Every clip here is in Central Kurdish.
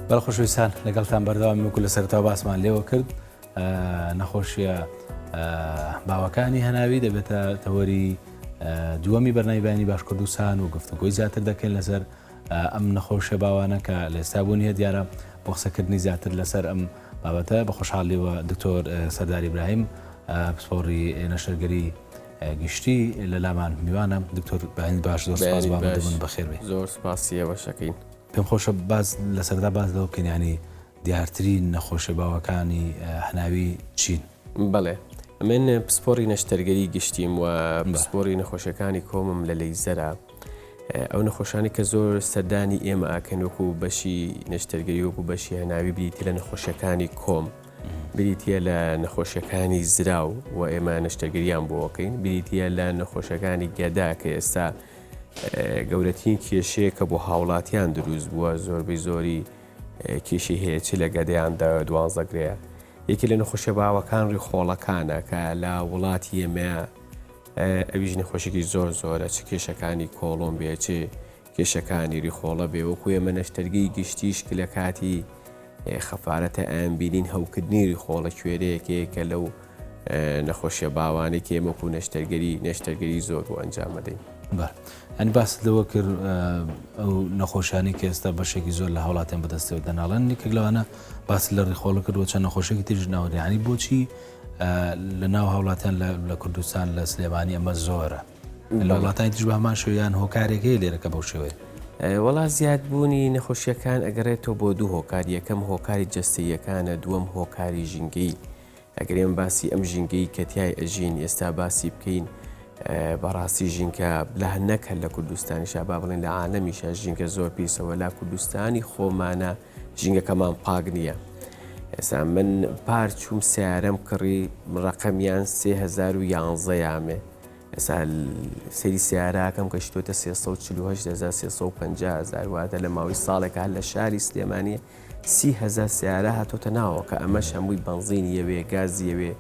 بەڵێ خۆشەویستان لەگەڵتان بەردەوام وەکو لە سەرەتا باسمان لێوە کرد نەخۆشیە باوەکانی هەناوی دەبێتە تەوەری دووەمی بەرنامی بەیانی باش کوردستان و گفتوگۆی زیاتر دەکەین لەسەر ئەم نەخۆشیە باوانە کە لە ئێستا بوون هەیە دیارە بۆ قسەکردنی زیاتر لەسەر ئەم بابەتە بە خۆشحاڵیەوە دکتۆر سەردار ئیبراهیم پسپۆڕی نەشتەرگەری گشتی لە لامان میوانە دکتۆر بەیانی باش زۆر سپاس بۆ ئامادەبوون بەخێر بێ زۆر سپاسی ئێوەشەکەین. پێم خۆشە باس لە سەردا باس لەوە بکەین ینی دیارترین نەخۆشیە باوەکانی هەناوی چین؟ بەڵێ من پسپۆڕی نەشتەرگەری گشتیم و پسپۆڕی نەخۆشیەکانی کۆمم لە لەیزەرە. ئەو نەخۆشانی کە زۆر سەردانی ئێمە ئاکەن وەکو بەشی نەشتەرگەری وەکو بەشی هەناوی بریتی لە نەخۆشیەکانی کۆم بریتە لە نەخۆشیەکانی زراو و ئێمە نەشتەرگەریان بۆکەین بریتە لە نەخۆشەکانی گەدا کە ئێستا گەورەترین کێشەیە کە بۆ هاوڵاتیان دروست بووە زۆربەی زۆری کێشەی هەیە چ لە گەدەیاندا دوانزە گرەیە یەکی لە نەخۆشیە باوەکان ڕیخۆڵەکانە کە لە وڵاتی ئێمە ئەویش نەخۆشێکی زۆر زۆرە چ کێشەکانی کۆڵۆن بێ چ کێشەکانی ریخۆڵە بێ وەکو ئێمە نەشتەرگەی گشتیش کە لە کاتی خەفارەتە ئەیان بینین هەوکردنی ریخۆڵە کوێرەیەکەیە کە لەو نەخۆشیە باوانەی کە ئێمە وەکو نەشتەرگەری نەشتەرگەری زۆر بۆ ئەنجام ئەدەین. بەڵێ یانی باست لەوە کرد ئەو نەخۆشیانەی کە ئێستا بەشێکی زۆر لە هاوڵاتیان بەدەستەوە دەناڵێن یەکێک لەوانە باست لە ڕیخۆڵە کرد و چەند نەخۆشیەکی تریش ناوە یانی بۆچی لە ناو هاوڵاتیان لە کوردستان لە سلێمانی ئەمە زۆرە لە وڵاتانی تریش بە هەمان شێوە یان هۆکارێک هەیە لێرە کە بەو شێوەیە؟ وەڵا زیادبوونی نەخۆشیەکان ئەگەڕێتەوە بۆ دوو هۆکار یەکەم هۆکاری جەستەییەکانە دووەم هۆکاری ژینگەیی ئەگەر ئێمە باسی ئەم ژینگەی کە تیای ئەژین ئێستا باسی بکەین بەڕاستی ژینکە لە نەک هەر لە کوردستانیشا با بڵێن لە عالەمیشا ژینگە زۆر پیسەوە لا کوردستانی خۆمانە ژینگەکەمان پاک نییە. ئێستا من پار چووم سیارەم کڕی ڕقەمیان 3011 یامێ ئێستا سەیری سیارەکەم کە شتۆتە 348 هزار واتە لە ماوەی ساڵێکە لە شاری سلێمانی 30هزار سیارە هاتۆتە ناوە کە ئەمەش هەمووی بەنزینی یەوێ گازی یەوێ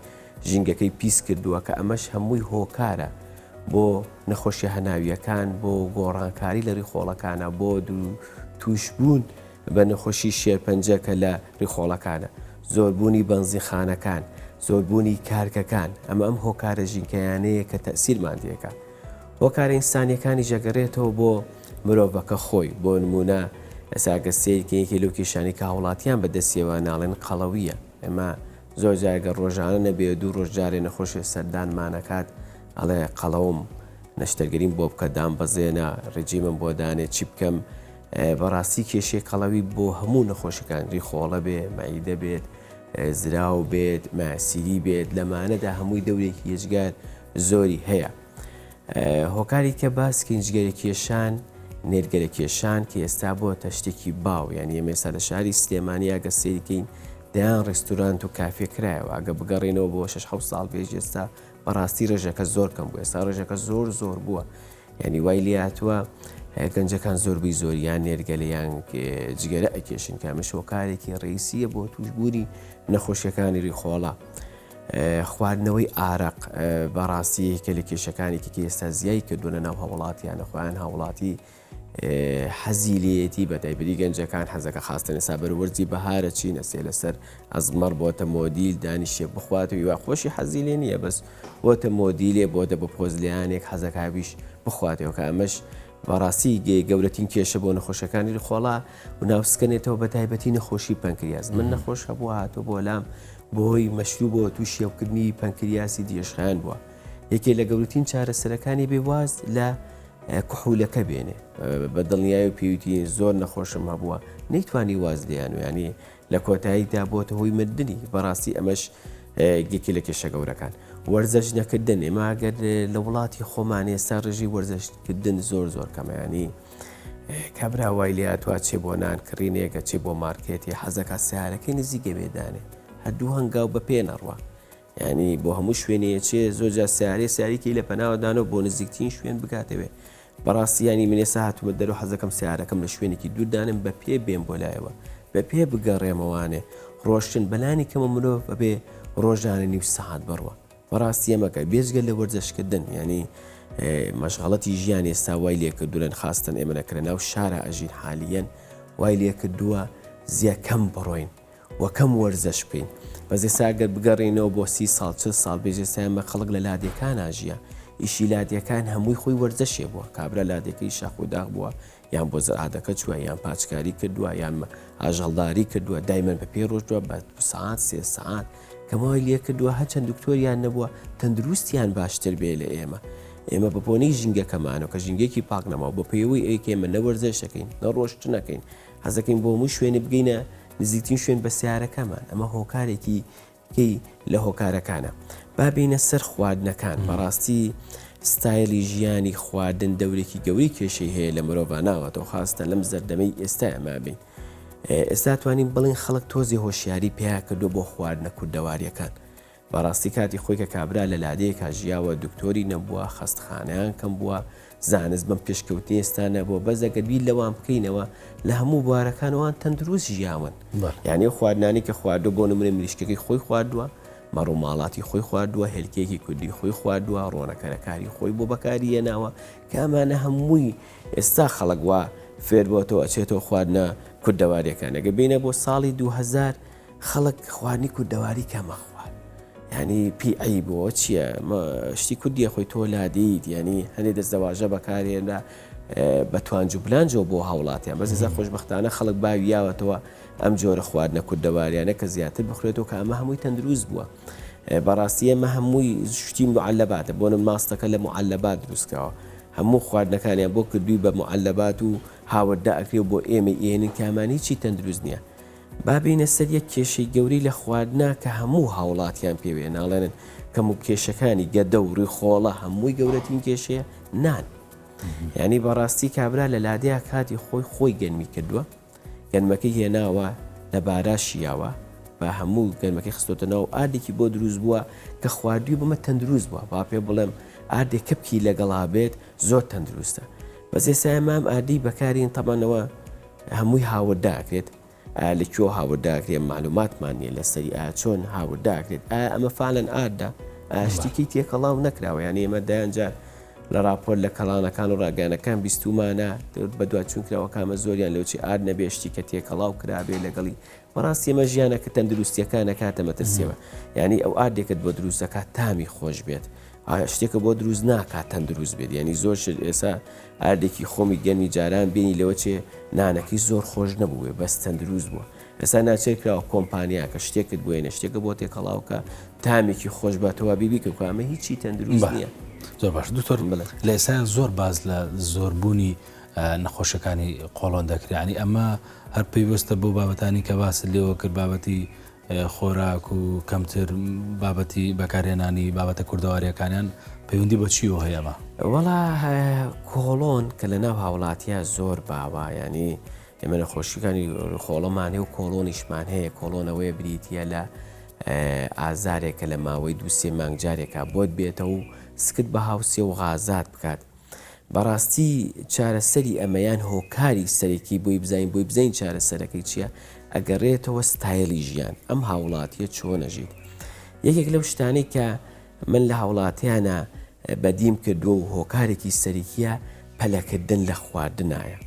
ژینگەکەی پیس کردووە کە ئەمەش هەمووی هۆکارە بۆ نەخۆشیە هەناویەکان بۆ گۆڕانکاری لە ریخۆڵەکانە بۆ تووشبوون بە نەخۆشی شێرپەنجە کە لە ریخۆڵەکانە، زۆربوونی بەنزینخانەکان، زۆربوونی کارگەکان، ئەمە ئەم هۆکارە ژینگەیانەیە کە تەئسیرمان تێکا. هۆکارە ئینسانیەکانیش ئەگەرێتەوە بۆ مرۆڤەکە خۆی، بۆ نموونە ئێستا گەر سەیر کەین یەکێ لەو کێشانەی کە هاوڵاتیان بە دەستیەوە ناڵێن قەڵەوییە، ئێمە زۆر جار گەر ڕۆژانە نەبێ دوو ڕۆژ جارێ نەخۆشێ سەردانمان ئەکات ئەڵێ قەڵەوم نەشتەرگەریم بۆ بکە دامبەزێنە ڕجیمم بۆ دانێ چی بکەم بەڕاستی کێشەی قەڵەوی بۆ هەموو نەخۆشەکان ریخۆڵە بێ مەعیدە بێت زراو بێت ماسیری بێت لەمانەدا هەمووی دەورێکی یەجگار زۆری هەیە هۆکاری کە باسکین جگەرە کێشان نێرگەلە کێشان کە ئێستا بۆتە شتێکی باو یان ئێمە ئێستا لە شاری سلێمانی ئەگە سەیرکەین دەیان ڕێستورانت و کافێ کرایەوە ئەگە بگەڕێنەوە بۆ 6 ساڵ پێش ئێستا بەڕاستی ڕێژەکە زۆر کەم بوو ئێستا ڕێژەکە زۆر زۆر بووە یعنی وای لێهاتووە گەنجەکان زۆربەی زۆریان نێرگەلە یان جگەرە ئەکێشن کە ئەمەش هۆکارێکی ڕئیسیە بۆ توشبوونی نەخۆشیەکانی ریخۆڵە. خواردنەوەی ئارەق بەڕاستی یەکێکە لە کێشەکانی کە ئێستا زیای کردووە لە ناو هاوڵاتیانە خۆیان هاوڵاتی حەزی لێیەتی بە تایبەتی گەنجەکان حەزەکە خاستن ئێستا بەر وەرزی بەهارە چینە سێ لەسەر ئەزمەڕ بۆتە مۆدیل دانیشێ بخوات و هیوا خۆشی حەزی لێ نییە بەس بۆتە مۆدیلێ بۆتە بە پۆزلیانێک حەزەکابیش بخواتەوە کە ئەمەش بەڕاستی گەورەترین کێشە بۆ نەخۆشەکانی ڕیخۆڵە و ناوسکەنێتەوە بە تایبەتی نەخۆشی پەنکریاس من نەخۆش هەبوو هاتۆ بۆ لام بۆی مەشروبەوە تووشی هەوکردنی پەنکریاسی درێژخایەن بووە یەکێ لە گەورەترین چارەسەرەکانی بێ واز لە کحولەکە بێنێ بە دڵنیای و پێویتی زۆر نەخۆشم هەبووە نەیتوانی واز لێیان و ینی لە کۆتاییدا بۆتە هۆی مردنی بەڕاستی ئەمەش یەکێ لە کێشە گەورەکان وەرزش نەکردن ئێمە ئەگەر لە وڵاتی خۆمان ئێستا ڕێژەی وەرزشکردن زۆر زۆر کەمەیانی کابرا وای لێ هاتووە چێ بۆ نان کڕینێکە چێ بۆ مارکێتی حەزەکە سیارەکەی نزیکە بێدانێ هەر دوو هەنگاو بە پێ نەڕوە ینی بۆ هەموو شوێنێ چێ زۆر جار سیارێ سیاریکی لە پەناوە دانەوە بۆ نزیکترین شوێن بگاتەوێ بەڕاستی ینی من ئێستا هاتوومە دەرو حەزەکەم سیارەکەم لە شوێنێکی دوور دانم بە پێ بێم بۆ لایەوە بە پێ بگەڕێمەوانێ ڕۆشتن بەلانی کەمە مرۆڤ بەبێ ڕۆژانە نیو سەعات بڕوە بەڕاستی ئەمەکە بێجگە لە وەرزشکردن یعنی مەشغەڵەتی ژیان ئێستا وای لێکردوونن خاستن ئێمە نەکرە ناو شارە ئەژین حالیەن وای لێکردووە. زیە کەم بڕۆین و کەم وەرزش بکەین. بەس ئێستا گەر بگەڕێینەوە بۆ سی ساڵ چل ساڵ پێش ئێستا ئێمە خەڵک لە لادێکانا ژیا. ئیشی لادێکان هەمووی خۆی وەرزشێ بووە. کابرا لادێکەی شاخ و داخ بووە یان بۆ زرعاتەکە چووە یان پاچکاری کردووە یان ئاژەڵداری کردووە دایمەن بە پێی ڕۆشتووە بە دو سەعات سێ سەعات کەمەوەی لێ کردووە هەرچەند دکتۆریان نەبووە تەندروستیان باشتر بێ لە ئێمە. ئێمە بە بۆنەی ژینگەکەمانەوە کە ژینگەیەکی پاک نەماوە بە پێوەی ئەوەی کە ئێمە نە وەرزش دەکەین نە ڕۆشتنەکەین حەزەکەین بۆ هەموو شوێنێ بگەینە نزیکترین شوێن بە سیارەکەمان ئەمە هۆکارێکی کەی لە هۆکارەکانە با بینە سەر خواردنەکان بەڕاستی ستایلی ژیانی خواردن دەورێکی گەوری کێشەی هەیە لە مرۆڤ ناوەتەوە خاستە لەم زەردەمەی ئێستا ئەما بین ئێستا توانین بڵین خەڵک تۆزی هۆشیاری پیا کردو بۆ خواردنە کوردەواریەکان بەڕاستی کاتی خۆی کە کابرا لە لادێیەکا ژیاوە دکتۆری نەبووە خەستخانەیان کەم بووە زانست بەم پێشکەوتنی ئێستا نەبووە بەس ئەگەر بیر لەوان بکەینەوە لە هەموو بوارەکان ئەوان تەندروست ژیاون یعنی ئەو خواردنانی کە خواردووە بۆ نمونە مریشکەکەی خۆی خواردووە مەڕوماڵاتی خۆی خواردووە هێلکەیەکی کوردی خۆی خواردووە ڕۆنەکەرەکاری خۆی بۆ بەکاری هێناوە کە ئەمانە هەمووی ئێستا خەڵک وا فێربۆتەوە ئەچێتەوە خواردنە کوردەواریەکان ئەگەر بینە بۆ ساڵی 2000 خەڵک خواردنی کوردەواری کەمە خوارد ینی پێی عیبەوە چییە شتی کوردیە خۆی تۆ لادیت ینی هەندێک دەستەواژە بەکارێنرا بە توانج و بلانجەوە بۆ هاوڵاتیان بەس ئێستا خۆشببختانە خەڵک باوی یاوەتەوە ئەم جۆرە خواردنە کوردەواریانە کە زیاتر بخورێتەوە کە ئەمە هەمووی تەندروست بووە بەڕاستی ئەمە هەمووی شتی معلباتە بۆ من ماستەکە لە معلبات دروستکراوە هەموو خواردنەکانیان بۆ کردووی بە معلبات و هاوردە ئەکرێ و بۆ ئێمە ئێنن کامان هیچی تەندروست نییە با بێینە سەر یەک کێشەی گەورەی لە خواردنا کە هەموو هاوڵاتیان پێوەیە ناڵێنن کەم و کێشەکانی گەدە و ڕیخۆڵە هەمووی گەورەترین کێشەیە نان یعنی بەڕاستی کابرا لە لادەیە کاتی خۆی خۆی گەنمی کردووە گەنمەکەی هێناوە لە بارا شیاوە بە هەموو گەرمەکەی خستۆتە ناو ئاردێکی بۆ دروست بووە کە خواردوی بمە تەندروست بووە با پێ بڵێم ئاردێک کەپکی لەگەڵا بێت زۆر تەندروستە بەس ئێستا مام ئاردی بەکارین تەمانەوە هەمووی هاوردە ئەکرێت ئایا لە کوێوە هاوردە ئەکرێت مەعلوماتمان نییە لەسەری ئایا چۆن هاوردە ئەکرێت ئایا ئەمە فعلەن ئاردە ئایا شتێکی تێکەڵاو نەکراوە یانی ئێمە دەیان جار لە راپۆرت لە کەڵانەکان و ڕاگەیانەکان بیستومانە بەدواچوون کراوە کامە زۆریان لەوچی ئارد نەبێ شتی کە تێکەڵاو کرابێ لەگەڵی بەڕاستی ئێمە ژیانە کە تەندروستیەکان نەکاتە مەترسیەوە یعنی ئەو ئاردێکت بۆ دروست دەکات تامی خۆش بێت شتێکە بۆ دروست ناکات تەندروست بێت یعنی زۆر شت ئێسا ئاردێکی خۆمی گەرمی جاران بینی لەوە چێ نانەکەی زۆر خۆش نەبووێ بەس تەندروست بووە ئێستا ناچێت کراوە کۆمپانیاکە شتێکت بۆێنە شتێکە بۆ تێکەڵاوکە تامێکی خۆش باتەوە بیبی کە ئەمە هیچی تەندروست نییە. زۆر باش دکتۆر لە ئێستا زۆر باز لە زۆربوونی نەخۆشەکانی قۆڵۆن دەکرانی ئەمە هەر پەیوەستە بۆ بابەتانی کە باست لێوە کرد بابەتی خۆراک و کەمتر بابەتی بەکارهێنانی بابەتە کوردەواریەکانیان پەیوەندی بە چیەوە هەیە ئەمە؟ وەڵا کۆڵۆن کە لە ناو هاوڵاتیا زۆر باوە ینی ئێمە نەخۆشیەکانی خۆڵەمان هەیە و کۆڵۆنیشمان هەیە کۆڵۆنەوەیە بریتە لە ئازارێکە لە ماوەی دووسێ مانگ جارێکا بۆت بێتەوە و سکت بە هاوسێ و غازات بکات بەڕاستی چارەسەری ئەمە یان هۆکاری سەرەکی بۆی بزانین بۆی بزانین چارەسەرەکەی چییە ئەگەڕێتەوە ستایلی ژیان ئەم هاوڵاتیە چۆن ئەژیت یەکێک لەو شتانەی کە من لە هاوڵاتیانە بەدیم کردووە و هۆکارێکی سەرەکیە پەلەکردن لە خواردنایە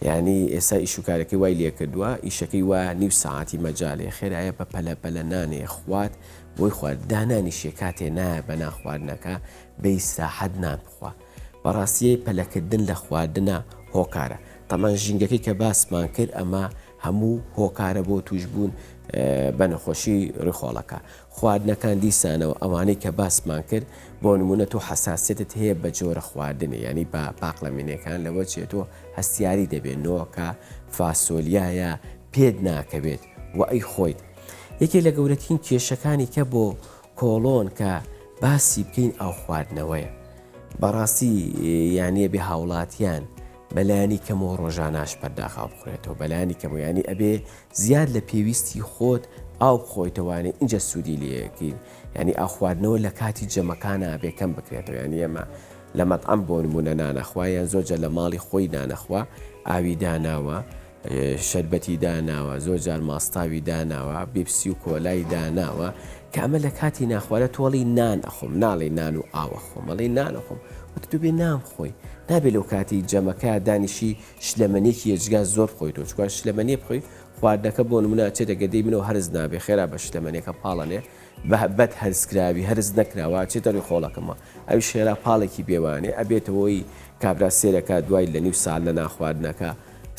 یعنی ئێستا ئیشوکارەکەی وای لێکردووە ئیشەکەی وا نیو ساعتی مەجالێ خێرایە بە پەلە پەلە نانێ خوات بۆی خوارد دانانیشێ کاتێ نایە بە ناخواردنەکە بە ئیسراحەت نان بخوا بەڕاستیی پەلەکردن لە خواردنا هۆکارە تەمان ژینگەکەی کە باسمان کرد ئەمە هەموو هۆکارە بۆ توشبوون بە نەخۆشی ڕیخۆڵەکە خواردنەکان دیسانەوە ئەوانەی کە باسمان کرد بۆ نمونە تۆ حەساسیەتت هەیە بە جۆرە خواردنێ یانی بە پاقلەمێنەکان لەوە چێ تۆ هەستیاری دەبێت نۆکە فاسۆلیایە پێت ناکەوێت و ئەی خۆیت یەکێ لە گەورەترین کێشەکانی کە بۆ کۆڵۆن کە باسی بکەین ئاو خواردنەوەیە بەڕاستی یانە بێ هاوڵاتیان بەلایانی کەمەوە ڕۆژاناش پەرداخ ئاو بخورێتەوە بەلایانی کەمەوە ینی ئەبێ زیاد لە پێویستی خۆت ئاو بخۆیتەوانێ اینجا سوودی لەکەین ینی ئاو خواردنەوە لە کاتی جەمەکانە بێ کەم بکرێتەوە ینی ئەمە لە مەتعەم بۆ نمونە نانەخوا یان زۆر جە لە ماڵی خۆی نانەخوا ئاوی داناوە شەربەتی داناوە، زۆر جار ماستاوی داناوە، بیپسی و کۆلای داناوە، کە ئەمە لە کاتی ناخوارە تۆ ئەڵێی نان ئەخۆم، ناڵێی نان و ئاو ئەخۆم، ئەڵێی نان ئەخۆم، وتت تۆ بێ نان بخۆی، نابێ لەو کاتی جەمەکە دانیشی شلەمەنیەکی یەجگار زۆر بخۆیتەوە، چونکە شلەمەنیە بخۆی. خواردنەکە بۆ نمونە ئەچێتە گەدەی منەوە هەرس نابێ خێرا بە شلەمەنیەکە پاڵەنێ بە بەد هەرسکراوی هەرس نەکراوە ئەچێتە ڕیخۆڵەکەمەوە ئەویش خێرا پاڵێکی پێوانێ ئەبێتەوەی کابرا سێرەکا دوای لە نیو ساعت لە ناخواردنەکە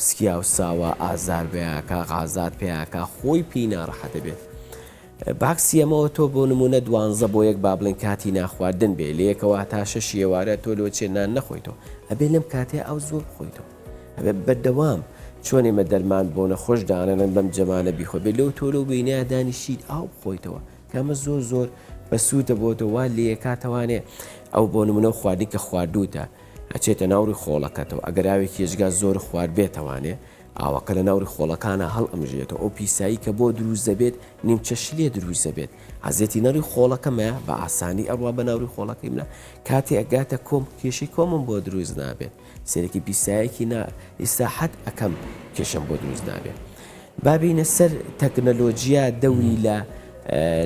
سکیاو ساوا ئازار پەیاکا غازات پەیاکا خۆی پێی ناڕەحەت ئەبێت بەعەکسی ئەمەوە تۆ بۆ نمونە دوانزە بۆ یەک با بڵێین کاتی ناخواردن بێ لە یەکەوە هەتا شەشی ئێوارە تۆ لۆ چێ نان نەخۆیتەوە ئەبێ لەم کاتەیە ئاو زۆر بخۆیتەوە ئەبێ بەردەوام چۆن ئێمە دەرمان بۆ نەخۆش دانەنن بەم جەمانە بیخۆ بێ لەو تۆ لەو بینایە دانیشیت ئاو بخۆیتەوە کە ئەمە زۆر زۆر بەسوودە بۆ تۆ وا لێکاتەوانێ ئەو بۆ نمونە و خواردنی کە خواردووتە ئەچێتە ناو ڕیخۆڵەکەتەوە ئەگەر ئاوێکی یەجگار زۆر خواردبێتەوانێ ئاوەکە لە ناو ڕیخۆڵەکانا هەڵئەمژێتەوە ئەو پیسایی کە بۆ دروست دەبێت نیمچە شلێ دروست دەبێت عەزێتی نە ڕیخۆڵەکەمە بە ئاسانی ئەڕوا بە ناو ڕیخۆڵەکەی منە کاتێ ئەگاتە کۆم کێشەی کۆمم بۆ دروست نابێت سێرەکی پیسایەکی نا ئیسراحەت ئەکەم کێشەم بۆ دروست نابێت با بینە سەر تەکنەلۆجیا دەوری لە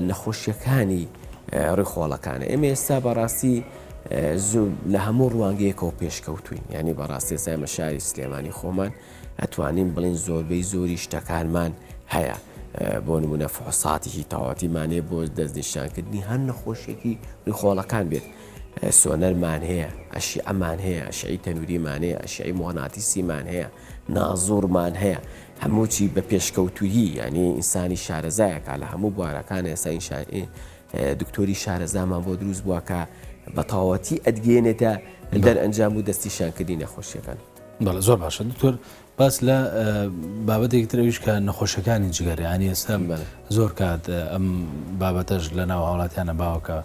نەخۆشیەکانی ڕیخۆڵەکانە ئێمە ئێستا بەڕاستی لە هەموو ڕوانگەیەکەوە پێشکەوتوین ینی بەڕاستی ئێستا ئێمە شاری سلێمانی خۆمان ئەتوانین بڵین زۆربەی زۆری شتەکانمان هەیە بۆ نمونە فحوساتێکی تەواوەتیمان هەیە بۆ دەستنیشانکردنی هەر نەخۆشیێکی ڕیخۆڵەکان بێت سۆنەرمان هەیە ئەشیعەمان هەیە ئەشعی تەنوریمان هەیە ئەشعی موغناتیسیمان هەیە نازوڕمان هەیە هەموو چی بە پێشکەوتوویی یانی ئینسانی شارەزایەکە لە هەموو بوارەکان ئێستا دکتۆری شارەزامان بۆ دروست بووە کە بە تەواوەتی ئەتگەیەنێتە دەرئەنجام و دەستنیشانکردنی نەخۆشیەکان. بەڵێ زۆر باشە دکتۆر باس لە بابەتێکی تر ئەویش کە نەخۆشیەکانی جگەر یانی ئێستا زۆر کات ئەم بابەتەش لە ناو هاوڵاتیانە باوەکە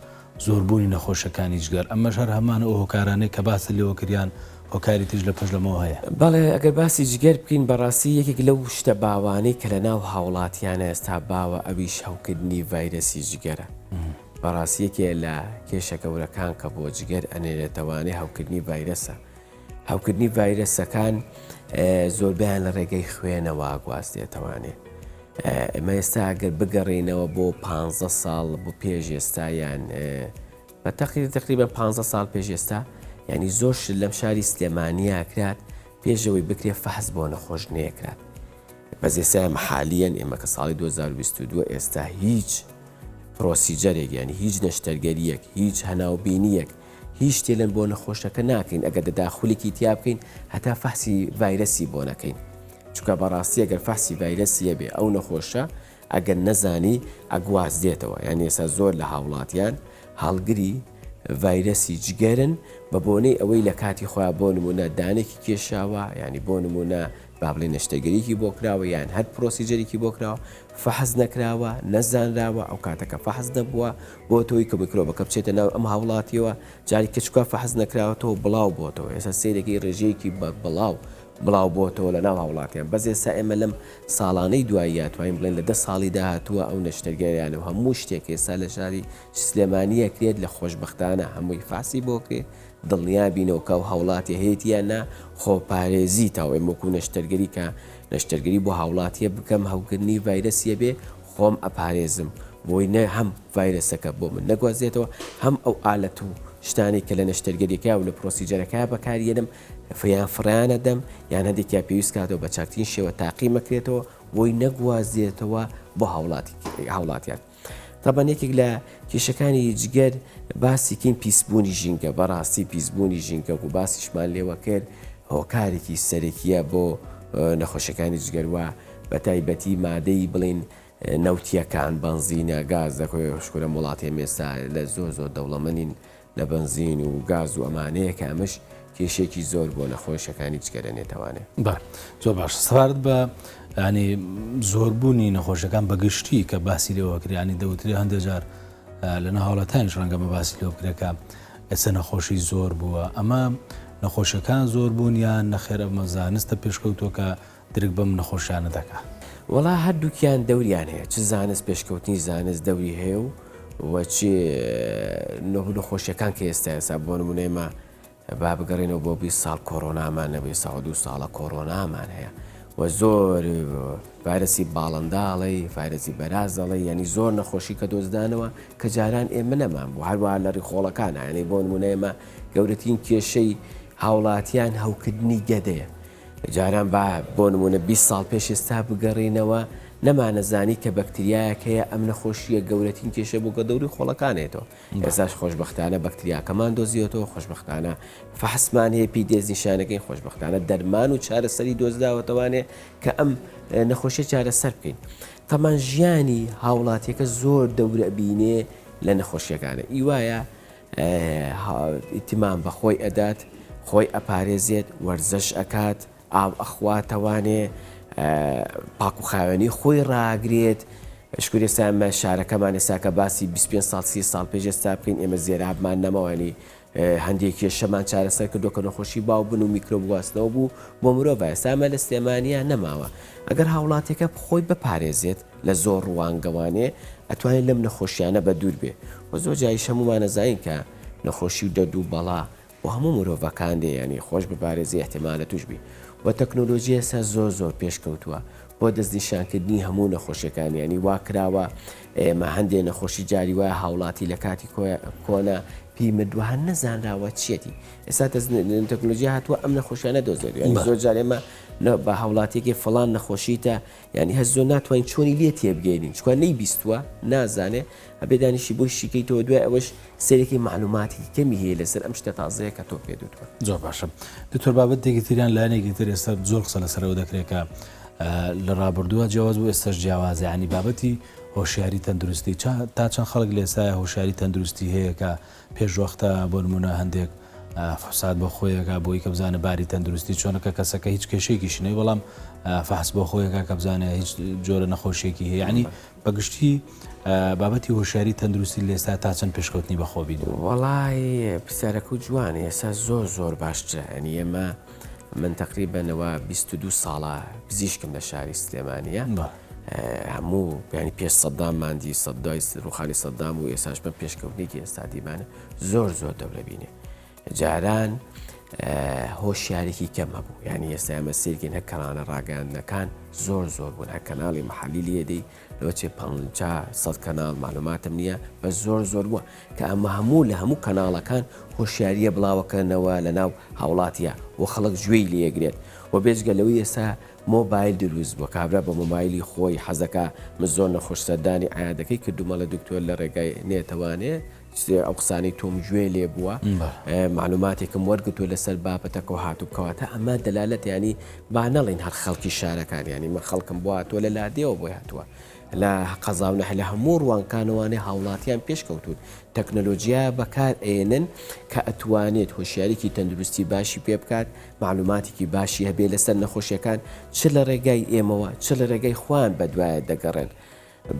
زۆربوونی نەخۆشیەکانی جگەر، ئەمەش هەر هەمان ئەو هۆکارانەی کە باست لێوە کریان هۆکاری تریش لە پشت لەمەوە هەیە. بەڵێ ئەگەر باسی جگەر بکەین بەڕاستی یەکێک لەو شتە باوانەی کە لەناو هاوڵاتیانە ئێستا باوە ئەویش هەوکردنی ڤایرەسی جگەرە. بەڕاستی یەکێ لە کێشە گەورەکان کە بۆ جگەر ئەنێرێتەوانێ هەوکردنی ڤایرەسە. هەوکردنی ڤایرەسەکان زۆربەیان لە ڕێگەی خوێنەوە گواستێتەوانێ. ئێمە ئێستا ئەگەر بگەڕێینەوە بۆ پ ساڵ بۆ پێش ئێستا یان بە تەقیر تقریبا پ ساڵ پێش ئێستا ینی زۆر شت لەم شاری سلێمانیا کرات پێشەوەی بکرێ فەحس بۆ نەخۆش نەیەکرات بەس ئێستا ئێمە حالیەن ئێمە کە ساڵی 2022 ئێستا هیچ procedure ێک یانی هیچ نەشتەرگەریەک هیچ هەناوبینیەک هیچ شتێ لەن بۆ نەخۆشەکە ناکەین ئەگەر تەداخولێکی تیا بکەین هەتا فەحسی ڤایرەسی بۆ نەکەین چونکە بەڕاستی ئەگەر فەحسی ڤایرەسی هەبێ ئەو نەخۆشە ئەگەر نەزانی ئەگوازرێتەوە یان ئێستا زۆر لە هاوڵاتیان هەڵگری ڤایرەسی جگەرن بە بۆنەی ئەوەی لە کاتی خۆیان بۆ نمونە دانێکی کێشاوە ینی بۆ نمونە با بڵێین نەشتەرگەریی بۆ کراوە یان هەر procedure ێکی بۆ کراوە فەحس نەکراوە نەزانراوە ئەو کاتە کە فەحس نەبووە بۆ تۆی کە میکرۆبەکە بچێتە ناو ئەم هاوڵاتیەوە جاری کە چکا فەحس نەکراوەتەوە بڵاو بۆتەوە ئێستا سەیرەکەی ڕێژەیەکی بەربڵاو بڵاو بۆتەوە لە ناو هاوڵاتیان بەس ئێستا ئێمە لەم ساڵانەی دواییە توانین بڵێن لە دە ساڵی داهاتووە ئەو نەشتەرگەریانە و هەموو شتێک ئێستا لە شاری سلێمانی ئەکرێت لە خۆشبەختانە هەمووی فەحسی بۆ کرێت دڵنیا بینەوە کە ئەو هاوڵاتیە هەیەتی یان نا، خۆپارێزی تاو ئێمە وەکو نەشتەرگەری کە نەشتەرگەری بۆ هاوڵاتیە بکەم هەوکردنی ڤایرەسیە بێ خۆم ئەپارێزم بۆی نە هەم ڤایرەسەکە بۆ من نەگوازرێتەوە هەم ئەو ئالەت و شتانەی کە لە نەشتەرگەریەکە و لە procedure ەکە بەکاریەنم یان فڕێیانە دەم یان هەندێکیان پێویست کاتەوە بە چاکترین شێوە تاقی مەکرێتەوە بۆی نەگوازرێتەوە بۆ هاوڵاتیان. تەبەن یەکێک لە کێشەکانی جگەر باسی کەین پیسبوونی ژینگە بەڕاستی پیسبوونی ژینگە و باسیشمان لێوە کرد هۆکارێکی سەرەکیە بۆ نەخۆشیەکانی جگەر وە بە تایبەتی مادەی بڵین نەوتیەکان بەنزینە گاز دەکۆی شکرە وڵاتی مێسا لە زۆر زۆر دەوڵەمەنین لە بەنزین و گاز و ئەمانەیە کە ئەمەش کێشەیەکی زۆر بۆ نەخۆشەکانی جگەرە نێتەوانێ. بەڵێ زۆر باشە سەبارەت بە ینی زۆربوونی نەخۆشەکان بەگشتی کە باسی لێوە کرد ینی دەوترێ هەندێک جار لە ناهاوڵاتانیش ڕەنگە مە باسی لێوە بکرێت کە ئێستا نەخۆشی زۆر بووە ئەمە نەخۆشەکان زۆر بوون یان نەخێر ئەمە زانستە پێشکەوتووە درک بەم نەخۆشیانە دەکا؟ وەڵا هەردووکیان دەوریان هەیە چ زانست پێشکەوتنی زانست دەوری هەیە و و چ نەخۆشیەکان کە ئێستا ئێستا بۆ نمونە ئێمە با بگەڕێنەوە بۆ 20 ساڵ کۆرۆنامان نەبێ ساڵ دوو ساڵە کۆرۆنامان هەیە و زۆر ڤایرەسی باڵنداڵی ڤایرەسی بەرازەڵی ینی زۆر نەخۆشی کە دۆزدانەوە کە جاران ئێمە نەمان بوو هەروە لە ڕیخۆڵەکان ینی بۆ نمونە ئێمە گەورەترین کێشەی هاوڵاتیان هەوکردنی گەدەیە. جاران با بۆ نموونە 20 ساڵ پێش ئێستا بگەڕێینەوە نەمانەزانی کە بەکتریایەک هەیە ئەم نەخۆشییە گەورەترین کێشە بۆ گەدەوری خۆڵەکانێتەوە. ئێستاش خۆشبەختانە بەکتریاکەمان دۆزیوەتەوە، خۆشبەختانە فەحسمان هەیە پێی دەستنیشانەکەین، خۆشبەختانە دەرمان و چارەسەری دۆزراوەتەوانێ کە ئەم نەخۆشیە چارەسەر بکەین. تەمان ژیانی هاوڵاتیەکە زۆر دەورە بینێ لە نەخۆشیەکانە ئی وایە ئیتمام بە خۆی ئەدات، خۆی ئەپارێزێت، وەرزش ئەکات، ئاو ئەخواتەوانێ پاک و خاوێنی خۆی ڕاگرێت شکور ئێستا ئێمە شارەکەمان ئێستا کە باسی 25 ساڵ 30 ساڵ پێش ئێستا بکەین ئێمە زێرابمان نەماوانی هەندێک کێشەمان چارەسەر کردو کە نەخۆشی باو بن و میکرۆب گواستنەوە بوو بۆ مرۆڤ ئێستا ئەمە لە سلێمانیا نەماوە ئەگەر هاوڵاتیەکە خۆی بپارێزێت لە زۆر ڕوانگەوانێ ئەتوانێت لەم نەخۆشیانە بە دوور بێ و زۆر جاریش هەموومانەزانین کە نەخۆشی و دەرد و بەڵا بۆ هەموو مرۆڤەکان دێ یانی خۆش بپارێزی ئیحتیمالە توش بی وە تەکنۆلۆجی ئێستا زۆر زۆر پێش کەوتووە بۆ دەستنیشان کردنی هەموو نەخۆشیەکان یانی وا کراوە ئێمە هەندێ نەخۆشی جاری وایە هاوڵاتی لە کاتی کۆنا پێی مردووە هەر نەزانراوە چیەتی ئێستا تەکنۆلۆژیا هاتووە ئەم نەخۆشیانە دۆزێت یانی زۆر جار ئێمە بە هاوڵاتیەکی فڵان نەخۆشیتە یانی هەر زۆر ناتوانین چۆنی لێ تێبگەینین چکە نەیبیستووە نازانێ ئەبێ دانیشی بۆی شیکەیتەوە دوای ئەوەش سەیرەکەی مەعلوماتێکی کەمی هەیە لەسەر ئەم شتە تازەیە کە تۆ پێت وتوە. زۆر باشە دکتۆر بابەتێکی تریان لایەنێکی تر ئێستا زۆر قسە لەسەرەوە دەکرێت کە لە ڕابردووە جیاواز بوو ئێستاش جیاوازە ینی بابەتی هۆشیاری تەندروستی تا چەند خەڵک لە ئێستایا هۆشیاری تەندروستی هەیە کە پێش وەختە بۆ نمونە هەندێک فحوسات بۆ خۆیەکە بۆی کە بزانە باری تەندروستی چۆنە کە کەسەکە هیچ کێشەیەکیشی نەی بەڵام فحس بۆ خۆیەکە کە بزانە هیچ جۆرە نەخۆشیێکی هەیە ینی بەگشتی بابەتی هۆشیاری تەندروستی لە ئێستا تا چەند پێشکەوتنی بەخۆ بینیوە؟ وەڵای پرسیارەکەو جوانە ئێستا زۆر زۆر باشترە یانی ئێمە من تقریبا 22 ساڵە پزیشکم لە شاری سلێمانیە هەموو ینی پێش سەدام مادی سەدای ڕوخانی سەدام و ئێساش بە پێشکەوتنێکی ئێستا دیمانە زۆر زۆر دەورە بینێ جاران هۆشیارێکی کەم هەبوو یعنی ئێستا ئەمە سیرکەین هەر کەناڵە ڕاگەیاندنەکان زۆر زۆر بوون هەر کەناڵی محلی لێدەی لەوەچێ 500 کەناڵ معلوماتم نییە بە زۆر زۆر بووە کە ئەمە هەموو لە هەموو کەناڵەکان هۆشیاریە بڵاوەکەنەوە لە ناو هاوڵاتیە و خەڵک گوێی لێگرێت و بێجگە لەوەی ئێستا مۆبایل دروست بووە کابرا بە مۆبایلی خۆی حەزەکە من زۆر نەخۆش سەردانی عیادەکەی کردومە لە دکتۆر لە ڕێگای نێتەوانێ ئەو قسانەی تۆم گوێ لێ بووە معلوماتێکم وەرگتووە لەسەر بابەتەکە و هاتوو کەواتە ئەمە دەلالەت ینی با نەڵین هەر خەڵکی شارەکان ینی من خەڵکم بۆ هاتووە لە لادێەوە بۆی هاتووە لە قەزا و نەح لە هەموو ڕوانکانەوانێ هاوڵاتیان پێشکەوتون تەکنەلۆجیا بەکار ئێنن کە ئەتوانێت هۆشیاریکی تەندروستی باشی پێ بکات معلوماتێکی باشی هەبێ لەسەر نەخۆشیەکان چ لە ڕێگای ئێمەوە چ لە ڕێگای خۆیان بەدوایە دەگەڕێن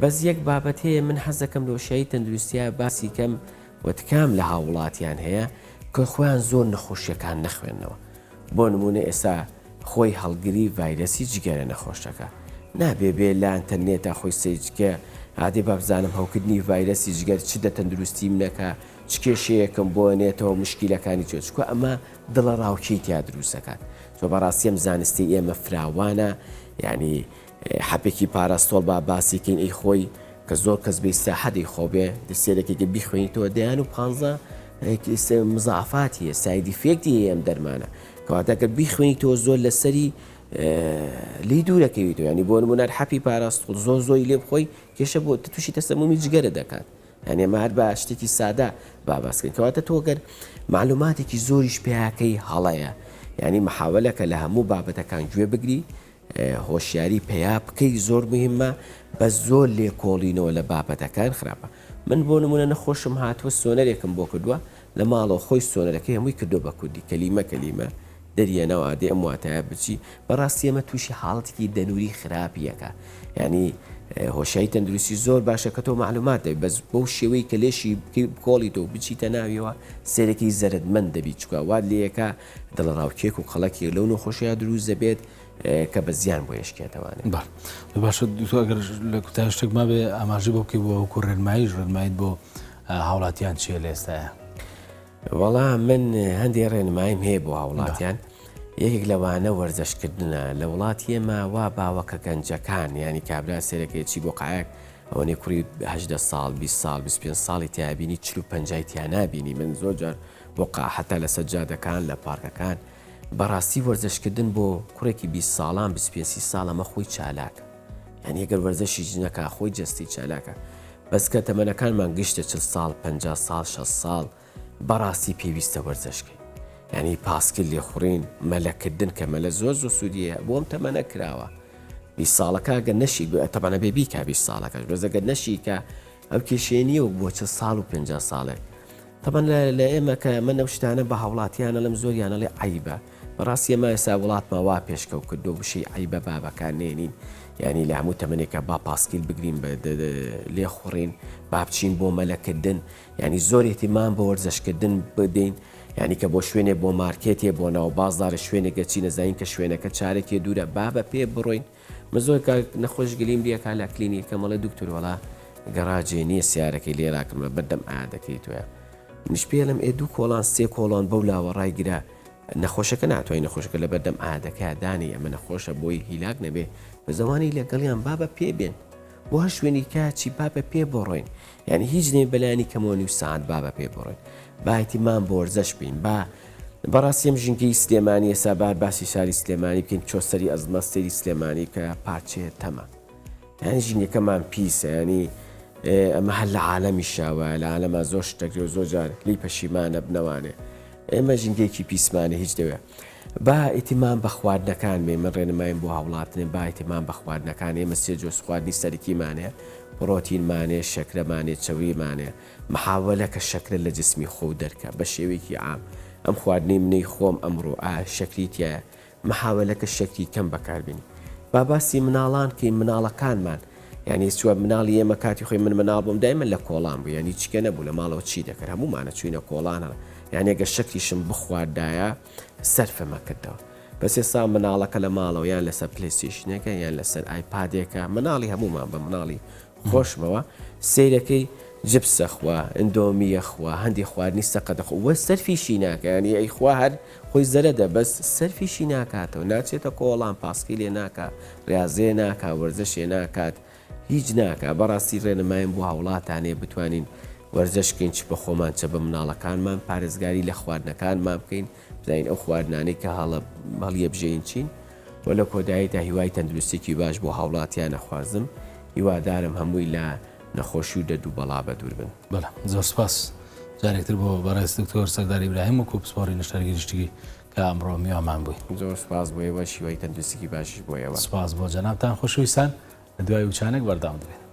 بەس یەک بابەت هەیە من حەز دەکەم لە هۆشیاری تەندروستیا باسی کەم و تکام لە هاووڵاتیان هەیە کە خۆیان زۆر نەخۆشیەکان نەخوێنەوە بۆ نمونە ئێستا خۆی هەڵگری ڤایرەسی جگەرە نەخۆشەکە نابێ بێ لە ئەنتەرنێتا خۆی سەیرکە ئادێ با بزانم هەوکردنی ڤایرەسی جگەر چ دە تەندروستی منەکە چ کێشەیەکم بۆ نێتەوە مشکیلەکانی چۆ چکە ئەمە دڵە ڕاوکێی تیا دروستەکات تۆ بەڕاستی ئەم زانستی ئێمە فراوانە یعنی حەپێکی پاراستۆڵ با باسی کەین ئەی خۆی کە زۆر کەس بێ ئیسراحەت ئەی خۆ بێ سێرەکێکی بیخوێنیتەوە دەیان و پانزە مزافاتی هەیە side effect ی هەیە ئەم دەرمانە کەواتە گەر بیخوێنیتەوە زۆر لەسەری لی دوورەکەویتەوە ینی بۆ نمونەر حەپی پاراستۆڵ زۆر زۆری لێ بخۆی کێشە بۆ تووشی تەسەمومی جگەرە دەکات یعنی ئەمە هەر بە شتێکی سادە با باسکەین کەواتە تۆ گەر معلوماتێکی زۆریش پیاکەی هەڵەیە یعنی محاولەکە لە هەموو بابەتەکان گوێ بگری هۆشیاری پەیا بکەی زۆر مهمە بەس زۆر لێکۆڵینەوە لە بابەتەکان خراپە من بۆ نمونە نەخۆشم هاتووە سۆنەرێکم بۆ کردووە لە ماڵەوە خۆی سۆنەرەکەی هەمووی کردووە بە کوردی کەلیمە کەلیمە دەریەنەوە ئادەی ئەم واتایە بچی بەڕاستی ئەمە تووشی حاڵەتێکی دەنووری خراپیەکە یعنی هۆشیاری تەندروستی زۆر باشە کە تۆ معلومات دەبی بەس بەو شێوەی کە لێشی بکۆڵیتەوە بچیتە ناویەوە سێرەکی زەرەدمەند دەبی چکە وات لەکە دڵەڕاوکێک و قەڵەکێک لەو نەخۆشیە دروست دەبێت کە بە زیان بۆ یشکێتەوانێ. باشە دکتۆر ئەگەر لە کوتای شتێک مابێ ئاماژەی بۆ بکەی بۆ وەکو ڕێنماییش ڕێنماییت بۆ هاوڵاتیان چییە لە ئێستایا؟ وەڵا من هەندێ ڕێنماییم هەیە بۆ هاوڵاتیان یەکێک لەوانە وەرزشکردنە لە وڵاتی ئێمە وا باوە کە گەنجەکان ینی کابرا سێرەکەی چی بۆ قایەک ئەوەنەی کوڕی هەدە ساڵ 20 ساڵ 25 ساڵی تیابینی 40 پەنجای تیا نابینی من زۆر جار بۆ قا حەتا لەسەر جادەکان لە پارکەکان. بەڕاستی وەرزشکردن بۆ کوڕێکی 20 ساڵان 25 سی ساڵ ئەمە خۆی چالاکە یعنی ئەگەر وەرزشیش نەکا خۆی جەستەی چالاکە بەس کە تەمەنەکانمان گشتە 40 ساڵ 50 ساڵ 60 ساڵ بەڕاستی پێویستە وەرزش کەین یعنی پاسکیل لێخوڕین مەلەکردن کە مەلە زۆر زۆر سوودی هەیە بۆم تەمەنە کراوە 20 ساڵەکە گەر نەشی تەبانە بێ بیکا 20 ساڵەکەش بەس ئەگەر نەشیکە ئەو کێشەیە نییە وەک بۆ 40 ساڵ و 50 ساڵێک تەبەن لە ئێمە کە من ئەو شتانە بە هاوڵاتیان ئەڵێم زۆریان ئەڵێ عەیبە بەڕاستی ئێمە ئێستا وڵاتمان وا پێشکەو کردووە وشەی عەیبە با بەکار نێنین یعنی لە هەموو تەمەنێکە با پاسکیل بگرین بە لێخوڕین با بچین بۆ مەلەکردن یعنی زۆر اهتمام بە وەرزشکردن بدەین یعنی کە بۆ شوێنێ بۆ مارکێتێ بۆ ناو بازاڕێ شوێنێک گەچی نەزانین کە شوێنەکە چارێکێ دوورە با بە پێ بڕۆین من زۆر کار نەخۆش گلیم لەکا لە کلینیکەم ئەڵێ دکتۆر وەڵا گەڕاجێ نییە سیارەکەی لێ ڕاکردم لە بەردەم ئادەکەی تۆیە منیش پێڵم ئێ دوو کۆڵان سێ کۆڵان بەو لاوە ڕایگرە نەخۆشەکە ناتوانانی نەخۆشەکە لە بەردەم ئادەکە دانی ئەمە نەخۆشە بۆی هیلاک نەبێ بە زەوانی لەگەڵیان با بە پێ بێن بۆ هەر شوێنی کاچی با بە پێ بڕۆین یعنی هیچ نێ بەلانی کەمەوە نیو ساعت با بە پێ بڕۆین بایەتی مان بۆ وەرزش بین با بەڕاستی ئەم ژینگەی سلێمانی ئێستا بار باسی شاری سلێمانی بکەین چۆ سەری ئەزمە سەیری سلێمانی بکە پارچەیە تەمە یعنی ژینگەکەمان پیسە ینی ئەمە هەر لە عالەمی شاوە لە عالەما زۆر شتەکرێ و زۆر جار لی پەشیمانە بنەوانێ ئێمە ژینگەیەکی پیسمانە هیچ دەوێ با ئیتیمان بە خواردنەکان بێ من ڕێنمایم بۆ هاوڵاتنێ با ئیتیمان بە خواردنەکان ئێمە سێ جۆز خواردنی سەرکیمانەیە پرۆتینمانێ شەکرەمانێ چەوریمانێ محاوەلە کە شەکرە لە جسمی خۆو دەرکە بە شێوەیەکی عام ئەم خواردنەی منەی خۆم ئەمڕۆ ئا شەکری تیایە محاوەلە کە شەکری کەم بەکار بینی با باسی مناڵان کەین مناڵەکانمان یانی چوە مناڵی ئێمە کاتی خۆی من مناڵ بووم دایمە لە کۆڵان بوو یانی چیکە نەبوو لە ماڵەوە چی دەکرد هەموومانە چوینە کۆڵانە یانی گە شەکریشم بخواردایە سەرفمە کردەوە بەس ئێستا مناڵەکە لە ماڵەوە یان لەسەر پلەیستەیشنێکە یان لەسەر ئایپادێکە مناڵی هەموومان بە مناڵی خۆشمەوە سەیرەکەی جپس ئەخوا ئندۆمی ئەخوا هەندی خواردنی سەقەت ئەخوا وە سەرفیشی ناکا یانی ئەیخوا هەر خۆی زەرەدە بەس سەرفیشی ناکاتەوە ناچێتە کۆڵان پاسکی لێ ناکا ڕیازێ ناکا وەرزشێ ناکات هیچ ناکا بەڕاستی ڕێنمایم بۆ هاوڵاتانێ بتوانین وەرزش کەین چ بە خۆمان چە بە مناڵەکانمان پارێزگاری لە خواردنەکانمان بکەین بزانین ئەو خواردنانەی کە هەڵە هەڵیەبژێین چین وە لە کۆداییدا هیوای تەندروستیەکی باش بۆ هاوڵاتیان ئەخوازم هیوادارم هەمووی لە نەخۆشی و دەرد و بەڵا بەدوور بن. بەڵێ زۆر سوپاس جارێکتر بۆ بەڕێز دکتۆر سەردار ئیبراهیم وەکو پسپۆڕی نەشتەرگەری گشتی کە ئەمڕۆ میوامان بووی. زۆر سوپاس بۆ ئێوەش هیوای تەندروستیکی باشیش بۆ ئێوە. سوپاس بۆ جەنابتان خۆشەویستان لە دوای وچانێک بەردەوام دەبین.